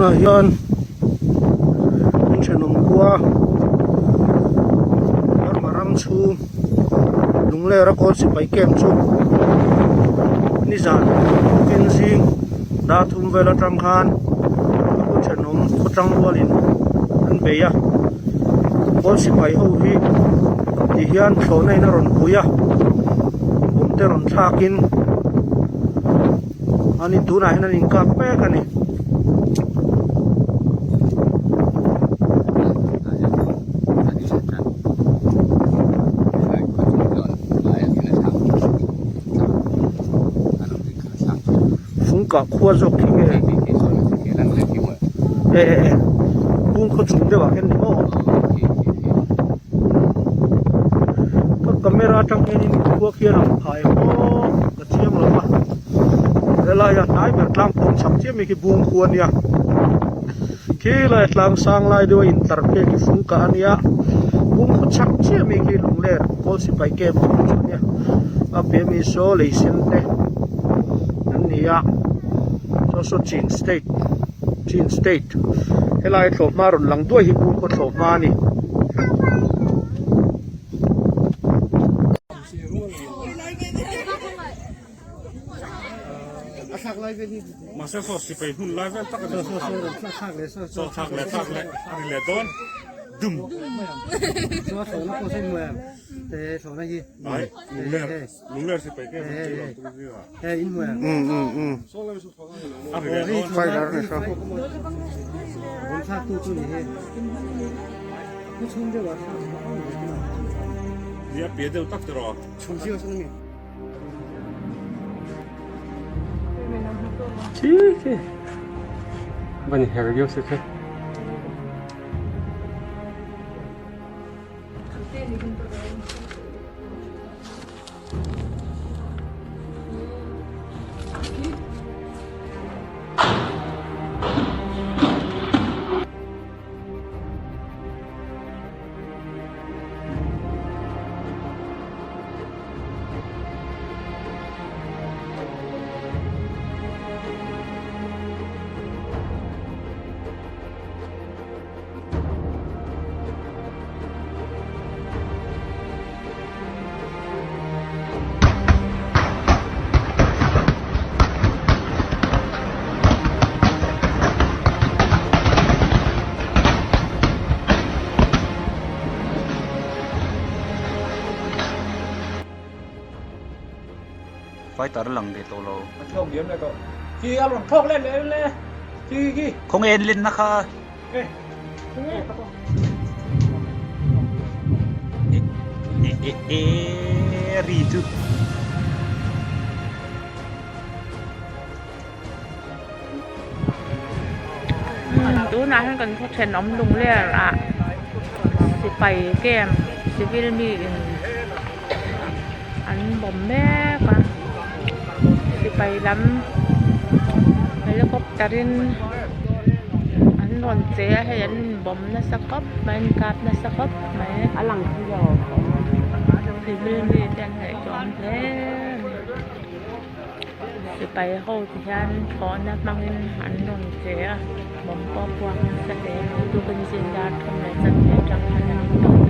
Tunah hian kan thenawm khua Burma ram chhung Lunglera kawl sipai camp chu nizan tukin zing dar thum vel atang khan a khaw thenawm khaw tang rualin an bei a kawl sipai ho hi ti hian thlawhna in a rawn pui a bawm te rawn thlak in. Ani tunah hian an inkap mek a ni. Fungkah khua zawk khi nge e e e kung khaw chung deuh ah khian ni maw ka camera atang hianin khua khi a lang phai maw. Ka chiang lo a, helaia hnai ber tlang pawng chhak chiah mai khi bung khu a nia, khilai tlang sang lai deuh a intlar phei khi fung kah a nia, bung khu chhak chiah mai khi lungler kawl sipai camp chu a nia, a piah ami saw lei sen te an ni a, saw saw chin state chin state helai thlawhhma rawn lang duai hi bung khaw thlawhhma a ni. Mahse saw sipai hmun lai vel tak a ni saw thlak leh thlak leh a ri leh dawn dum ai lungler lungler sipai ke a ri leh dawn Nia pia deuh tak tiraw. Chi chi Bani her yo se khe. Fighter a lang ve tawh lo. A thawk diam le tawh. Khi a rawn thawk let leh le. Khi khi. Khawnge en lenna kha. E. Khawnge ka tawh. E e e e ri chu. Tunah hian kan khaw thenawm lungler ah sipai camp civil mi in an bawm mek a sipai lam helicopter in an rawn che a hei an inbawm nasa khawp mai an inkap nasa khawp mai civil mi te an ngaihtuah awm hle a ni. Sipai ho ti hian thlawhna hmangin an rawn che a bawm pawh a puak nasa hle a ni tukin zing dar thum leh chanve atang khan an in tawh.